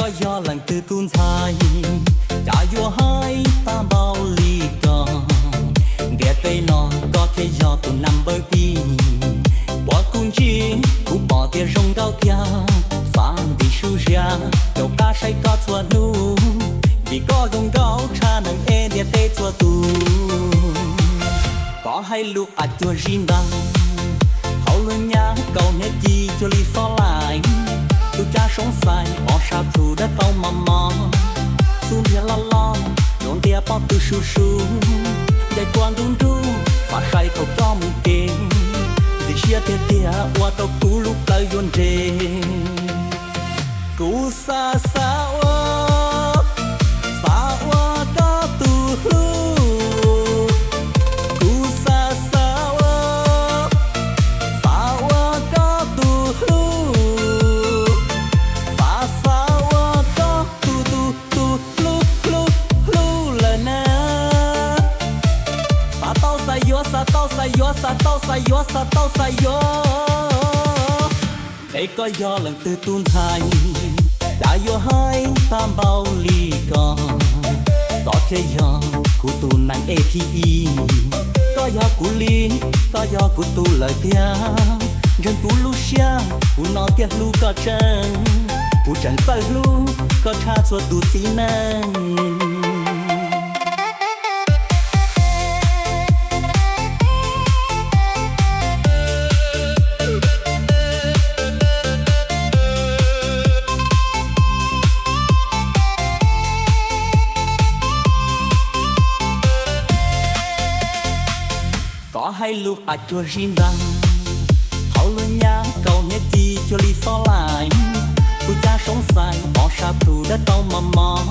Koj yog leej twg tus ntxhais, cas yuav haib tag npaum li ko? Ntiaj teb no koj thiaj yog tus number ib. Uas kuv ntsib kuv pom tias zoo nkauj thiab, xav ntim su zias rau qab saib koj txhua hnub. Vim koj zoo nkauj tshaj neeg ib ntiaj teb txhua tus. Koj hais lus qas cuag zib ntaug, hauv lub nyab kaum hniav ci cuag li fos laim. Tus cav soob xais pom sab plhu dawb paug mos mos, xub ntiag loj loj, yuav ntiaj pob tw su su, ncaim kua nruj nruj, fav sai thaum koj mus kev, ntxim siab tiag tiag ua rau kuv lub plawv yuav nres. Kuv xav xav ua, xav ua koj tus hlub. Kuv xav xav ua, xav ua koj tus hlub. Xav xav ua koj tus tus tus hlub hlub hlub lawm na. Xav tau xav yuav, xav tau xav yuav, xav tau xav yuav, xav tau xav yuav. Es koj yog leej twg tus ntxhais, cas yuav haib tag npaum li ko? Koj thiaj yog kuv tus neeg ib thib ib. Koj yog kuv li, koj yog kuv tus lawm tiag. Ntseeg kuv lub siab, kuv no thiaj hlub koj tseeb. Kuv tseem txawj hlub koj tshaj txhua tus txiv neej. Koj hais lus qas cuag zib ntaug, hauv lub nyab kaum hniav ci cuag li fos laim. Tus cav soob xais pom sab plhu dawb paug mos mos,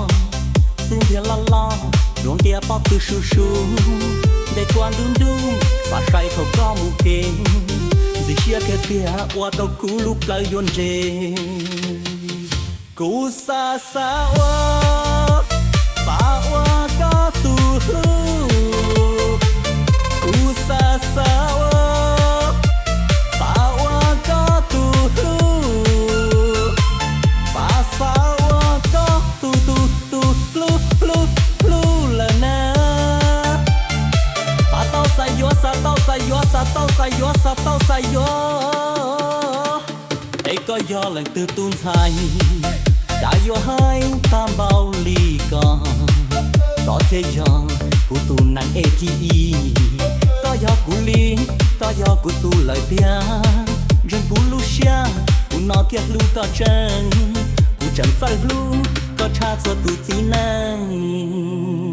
xub ntiag loj loj, yuav ntiaj pob tw su su, ncaim kua nruj nruj, fav sai thaum koj mus kev, ntxim siab tiag tiag ua rau kuv lub plawv yuav nres. Kuv xav xav ua, xav ua koj tus hlub. Kuv xav xav ua, xav ua koj tus hlub. Xav xav ua koj tus tus tus hlub hlub hlub lawm na. Xav tau xav yuav, xav tau xav yuav, xav tau xav yuav, xav tau xav yuav. Es koj yog leej twg tus ntxhais, cas yuav haib tag npaum li ko? Koj thiaj yog kuv tus neeg ib thib ib. Koj yog kuv li, koj yog kuv tus lawm tiag. Ntseeg kuv lub siab, kuv no thiaj hlub koj tseeb. Kuv tseem txawj hlub koj tshaj txhua tus txiv neej.